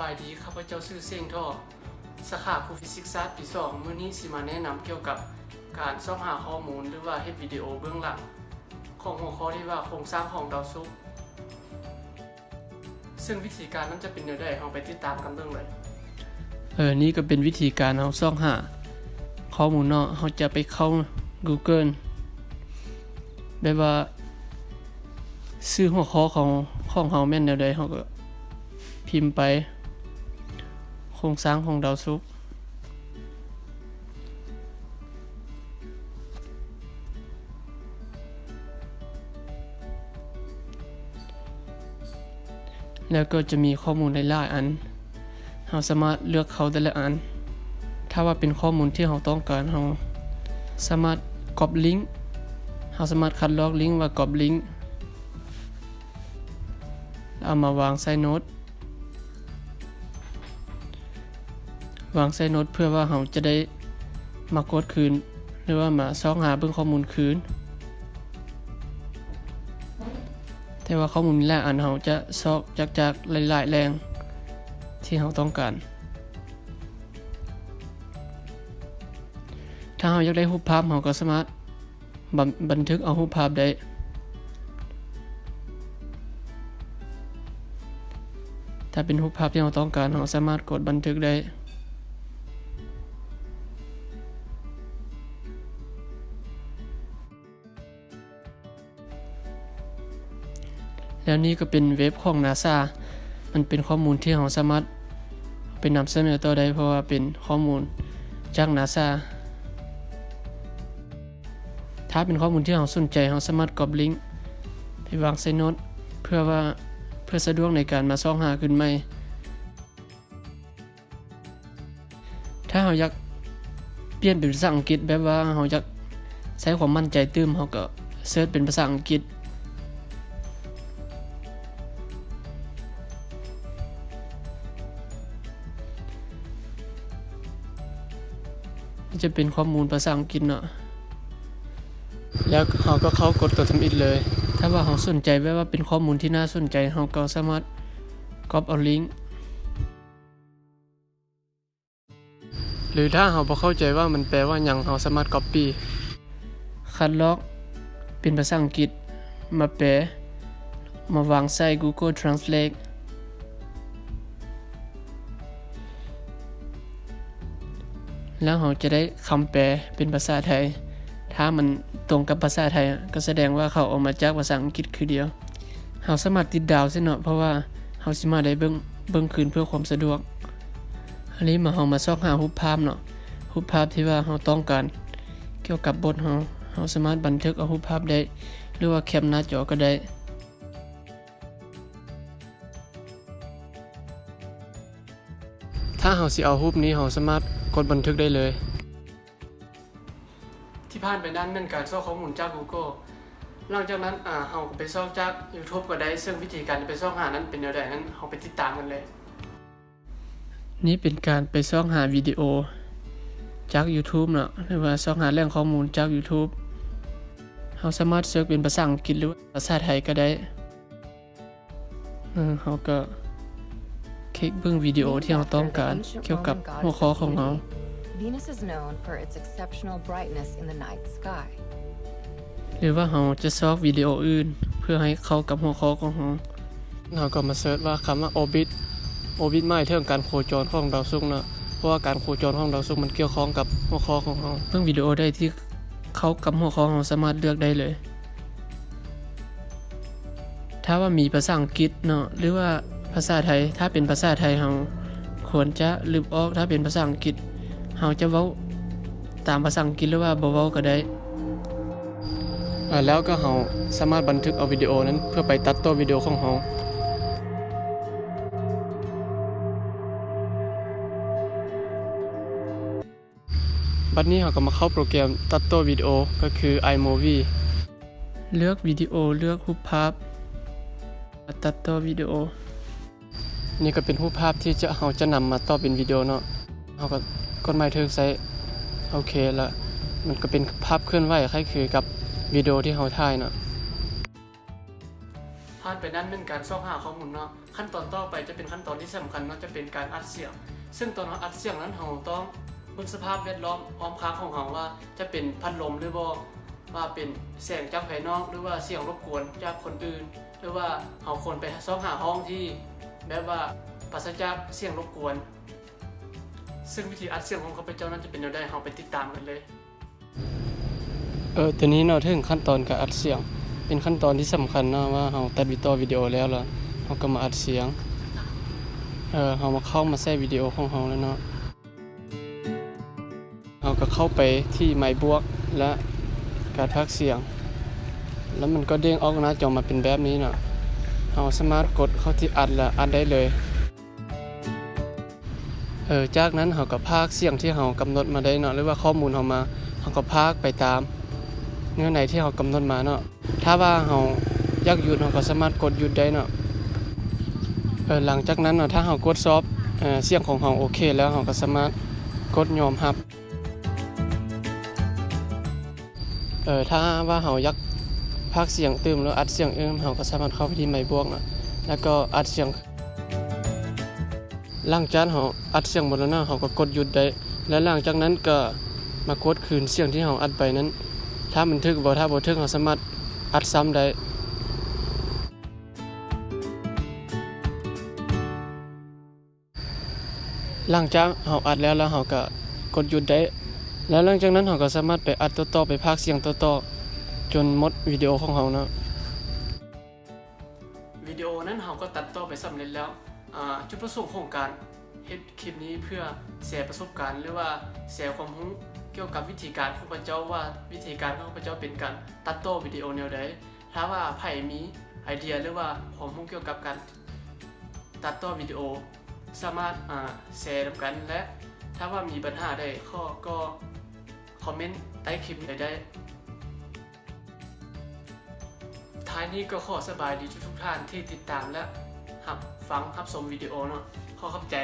ບາຍດີ, ຂ້າພະເຈົ້າຊື່ ເສັງ ທໍ່ ສາຂາຄູຟີຊິກສາດປີສອງ. ມື້ນີ້ຊິມາແນະນຳກ່ຽວກັບການຊອກຫາຂໍ້ມູນ ຫຼືວ່າເຮັດວິດີໂອເບື້ອງຫຼັງຂອງຫົວຂໍ້ທີ່ວ່າໂຄງສ້າງຂອງດາວສຸກ. ເຊິ່ງວິທີການນັ້ນຈະເປັນແນວໃດ, ເຮົາໄປຕິດຕາມກັນເບິ່ງເລີຍ. ເອີ ນີ້ກໍເປັນວິທີການເຮົາຊອກຫາຂໍ້ມູນເນາະ. ເຮົາຈະໄປເຂົ້າ Google ແບບວ່າຊື່ຫົວຂໍ້ຂອງ ຂອງເຮົາແມ່ນແນວໃດ, ເຮົາກໍພິມໄປ ໂຄງສ້າງຂອງດາວສຸກ. ແລ້ວກໍຈະມີຂໍ້ມູນຫຼາຍໆອັນ, ເຮົາສາມາດເລືອກເຂົ້າແຕ່ລະອັນ. ຖ້າວ່າເປັນຂໍ້ມູນທີ່ເຮົາຕ້ອງການ, ເຮົາສາມາດກັອບລິ້ງ, ເຮົາສາມາດຄັດລອກລິ້ງວ່າກັອບລິ້ງ ເອົາມາວາງໃສ່ໂນ້ດ. ວາງໃສ່ໂນ້ດເພື່ອວ່າເຮົາຈະໄດ້ມາກວດຄືນ ຫຼືວ່າມາຊອກຫາເບິ່ງຂໍ້ມູນຄືນ. ແຕ່ວ່າຂໍ້ມູນມີຫຼາຍອັນ, ເຮົາຈະຊອກຈາກ ຈາກຫຼາຍໆແຫຼ່ງທີ່ເຮົາຕ້ອງການ. ຖ້າເຮົາຢາກໄດ້ຮູບພາບ, ເຮົາກໍສາມາດ ບັນ ບັນທຶກເອົາຮູບພາບໄດ້. ຖ້າເປັນຮູບພາບທີ່ເຮົາຕ້ອງການ, ເຮົາສາມາດກົດບັນທຶກໄດ້. ແລ້ວນີ້ກໍເປັນເວັບຂອງນາຊາ, ມັນເປັນຂໍ້ມູນທີ່ເຮົາສາມາດໄປນຳສະເໜີຕໍ່ໄດ້, ເພາະວ່າເປັນຂໍ້ມູນຈາກນາຊາ. ຖ້າເປັນຂໍ້ມູນທີ່ເຮົາສົນໃຈ, ເຮົາສາມາດກັອບລິ້ງໄປວາງໃສ່ໂນ້ດ ເພື່ອວ່າ ເພື່ອສະດວກໃນການມາຊອກຫາຄືນໃໝ່. ຖ້າເຮົາຢາກປ່ຽນເປັນພາສາອັງກິດ, ແບບວ່າເຮົາຢາກໃຊ້ຄວາມໝັ້ນໃຈຕື່ມ, ເຮົາກໍເສີດເປັນພາສາອັງກິດ. ນີ້ຈະເປັນຂໍ້ມູນພາສາອັງກິດເນາະ, ແລ້ວເຮົາກໍເຂົ້າກົດຕົວທຳອິດເລີຍ. ຖ້າວ່າເຮົາສົນໃຈ ແບບວ່າເປັນຂໍ້ມູນທີ່ໜ້າສົນໃຈ, ເຮົາກໍສາມາດກັອບເອົາລິ້ງ. ຫຼືຖ້າເຮົາບໍ່ເຂົ້າໃຈວ່າມັນແປວ່າຫຍັງ, ເຮົາສາມາດກັອບປີ້, ຄັດລອກເປັນພາສາອັງກິດມາແປ, ມາວາງໃສ່ Google Translate ແລ້ວເຮົາຈະໄດ້ຄຳແປເປັນພາສາໄທ. ຖ້າມັນຕົງກັບພາສາໄທ ກໍສະແດງວ່າເຂົາເອົາມາຈາກພາສາອັງກິດຄືດຽວ. ເຮົາສາມາດຕິດດາວໃສ່ເນາະ, ເພາະວ່າເຮົາຊິມາໄດ້ເບິ່ງ ເບິ່ງຄືນເພື່ອຄວາມສະດວກ. ອັນນີ້ມາ ເຮົາມາຊອກຫາຮູບພາບເນາະ, ຮູບພາບທີ່ວ່າເຮົາຕ້ອງການກ່ຽວກັບບົດເຮົາ, ເຮົາສາມາດບັນທຶກເອົາຮູບພາບໄດ້ ຫຼືວ່າແຄປໜ້າຈໍກໍໄດ້. ຖ້າເຮົາຊິເອົາຮູບນີ້, ເຮົາສາມາດກົດບັນທຶກໄດ້ເລີຍ. ທີ່ຜ່ານໄປນັ້ນແມ່ນການຊອກຂໍ້ມູນຈາກ Google. ຫຼັງຈາກນັ້ນ, ອາ, ເຮົາກໍໄປຊອກຈາກ YouTube ກໍໄດ້, ເຊິ່ງວິທີການທີ່ໄປຊອກຫານັ້ນເປັນແນວໃດນັ້ນ, ເຮົາໄປຕິດຕາມກັນເລີຍ. ນີ້ເປັນການໄປຊອກຫາວິດີໂອຈາກ YouTube ເນາະ, ຫຼືວ່າຊອກຫາແຫຼ່ງຂໍ້ມູນຈາກ YouTube. ເຮົາສາມາດເສີດເປັນພາສາອັງກິດ ຫຼືວ່າພາສາໄທກໍໄດ້. ເຮົາກໍຄລິກເບິ່ງວິດີໂອທີ່ເຮົາຕ້ອງການກ່ຽວກັບຫົວຂໍ້ຂອງເຮົາ. Venus is known for its exceptional brightness in the night sky. ຫຼືວ່າເຮົາຈະຊອກວິດີໂອອື່ນເພື່ອໃຫ້ເຂົ້າກັບຫົວຂໍ້ຂອງເຮົາ. ເຮົາກໍມາເສີດວ່າຄຳວ່າ Orbit. Orbit ໝາຍເຖິງການໂຄຈອນຂອງດາວສຸກເນາະ, ເພາະວ່າການໂຄຈອນຂອງດາວສຸກມັນກ່ຽວຂ້ອງກັບຫົວຂໍ້ຂອງເຮົາ. ເບິ່ງວິດີໂອໃດທີ່ເຂົ້າກັບຫົວຂໍ້ເຮົາ, ສາມາດເລືອກໄດ້ເລີຍ. ຖ້າວ່າມີພາສາອັງກິດເນາະ ຫຼືວ່າພາສາໄທ, ຖ້າເປັນພາສາໄທເຮົາຄວນຈະລຶບອອກ, ຖ້າເປັນພາສາອັງກິດເຮົາຈະເວົ້າຕາມພາສາອັງກິດ ຫຼືວ່າບໍ່ເວົ້າກໍໄດ້. ອາ ແລ້ວກໍເຮົາສາມາດບັນທຶກເອົາວິດີໂອນັ້ນເພື່ອໄປຕັດຕໍ່ວິດີໂອຂອງເຮົາ. ບັດນີ້ເຮົາກໍມາເຂົ້າໂປຣແກຣມຕັດຕໍ່ວິດີໂອ ກໍຄື iMovie. ເລືອກວິດີໂອ, ເລືອກຮູບພາບ, ຕັດຕໍ່ວິດີໂອ. ນີ້ກໍເປັນຮູບພາບທີ່ຈະ ເຮົາຈະນຳມາຕໍ່ເປັນວິດີໂອເນາະ. ເຮົາກໍກົດໝາຍຖືກໃສ່ ໂອເຄ, ລະມັນກໍເປັນພາບເຄື່ອນໄຫວຄ້າຍຄືກັບວິດີໂອທີ່ເຮົາຖ່າຍເນາະ. ພ ຖັດໄປນັ້ນແມ່ນການຊອກຫາຂໍ້ມູນເນາະ. ຂັ້ນຕອນຕໍ່ໄປຈະເປັນຂັ້ນຕອນທີ່ສຳຄັນເນາະ ຈະເປັນການອັດສຽງ. ເຊິ່ງຕອນເຮົາອັດສຽງນັ້ນ ເຮົາຕ້ອງເບິ່ງສະພາບແວດລ້ອມອ້ອມຂ້າງຂອງເຮົາວ່າ ຈະເປັນພັດລົມຫຼືບໍ່, ວ່າເປັນແສງຈາກພາຍນອກ ຫຼືວ່າສຽງລົບກວນຈາກຄົນອື່ນ ຫຼືວ່າເຮົາຄວນໄປຊອກຫາຫ້ອງທີ່ແບບວ່າປາສະຈາກສຽງລົບກວນ. ເຊິ່ງວິທີອັດສຽງຂອງຂ້າພະເຈົ້ານັ້ນຈະເປັນແນວໃດ, ເຮົາໄປຕິດຕາມກັນເລີຍ. ເອີ ໂຕນີ້ເນາະ ເຖິງຂັ້ນຕອນການອັດສຽງ ເປັນຂັ້ນຕອນທີ່ສຳຄັນເນາະ ວ່າເຮົາຕັດວີຕໍ່ວິດີໂອແລ້ວ ແລ້ວເຮົາກໍມາອັດສຽງ. ເອີ ເຮົາມາເຂົ້າມາໃສ່ວິດີໂອຂອງເຮົາແລ້ວເນາະ. ເຮົາກໍເຂົ້າໄປທີ່ໄມບວກ ແລະ ການພາກສຽງ ແລ້ວມັນກໍເດ້ງອອກໜ້າຈໍມາເປັນແບບນີ້ເນາະ. ເຮົາສາມາດກົດເຂົ້າທີ່ອັດ ແລະ ອັດໄດ້ເລີຍ. ເອີ ຈາກນັ້ນເຮົາກໍພາກສຽງທີ່ເຮົາກຳນົດມາໄດ້ເນາະ ຫຼືວ່າຂໍ້ມູນເຮົາມາ ເຮົາກໍພາກໄປຕາມເນື້ອໃນທີ່ເຮົາກຳນົດມາເນາະ. ຖ້າວ່າເຮົາຢາກຢຸດ ເຮົາກໍສາມາດກົດຢຸດໄດ້ເນາະ. ເອີ ຫຼັງຈາກນັ້ນເນາະ ຖ້າເຮົາກວດສອບ ເອີ ສຽງຂອງເຮົາໂອເຄແລ້ວ ເຮົາກໍສາມາດກົດຍອມຮັບ. ເອີ ຖ້າວ່າເຮົາຢາກພາກສຽງຕື່ມ ຫຼື ອັດສຽງອື່ມ ເຮົາກໍສາມາດເຂົ້າໄປທີ່ໄມບວກເນາະ ແລ້ວກໍອັດສຽງ. ຫຼັງຈາກເຮົາອັດສຽງໝົດແລ້ວເນາະ ເຮົາກໍກົດຢຸດໄດ້ ແລະ ຫຼັງຈາກນັ້ນກໍມາກວດຄືນສຽງທີ່ເຮົາອັດໄປນັ້ນ ຖ້າມັນຖືກບໍ່ ຖ້າບໍ່ຖືກ ເຮົາສາມາດອັດຊ້ຳໄດ້. ຫຼັງຈາກເຮົາອັດແລ້ວ ແລ້ວເຮົາກໍກົດຢຸດໄດ້ ແລ້ວຫຼັງຈາກນັ້ນເຮົາກໍສາມາດໄປອັດຕໍ່ໆ ໄປພາກສຽງຕໍ່ໆ ຈົນໝົດວິດີໂອຂອງເຮົາເນາະ. ວິດີໂອນັ້ນເຮົາກໍຕັດຕໍ່ໄປສຳເລັດແລ້ວ. ອາ ຈຸດປະສົງຂອງການເຮັດຄລິບນີ້ເພື່ອແຊປະສົບການ ຫຼືວ່າແຊຄວາມຮູ້ກ່ຽວກັບວິທີການຂອງຂ້າພະເຈົ້າ ວ່າວິທີການຂອງຂ້າພະເຈົ້າເປັນການຕັດຕໍ່ວິດີໂອແນວໃດ. ຖ້າວ່າໃຜມີໄອເດຍ ຫຼືວ່າຄວາມຮູ້ກ່ຽວກັບການຕັດຕໍ່ວິດີໂອ ສາມາດ ອາ ແຊນຳກັນ ແລະ ຖ້າວ່າມີບັນຫາໃດຂໍ້ ກໍຄອມເມັນໃຕ້ຄລິບນີ້ໄດ້. ທ້າຍນີ້ກໍຂໍສະບາຍດີທຸກໆທ່ານທີ່ຕິດຕາມ ແລະ ຮັບຟັງຮັບຊົມວິດີໂອເນາະ. ຂໍຂອບໃຈ.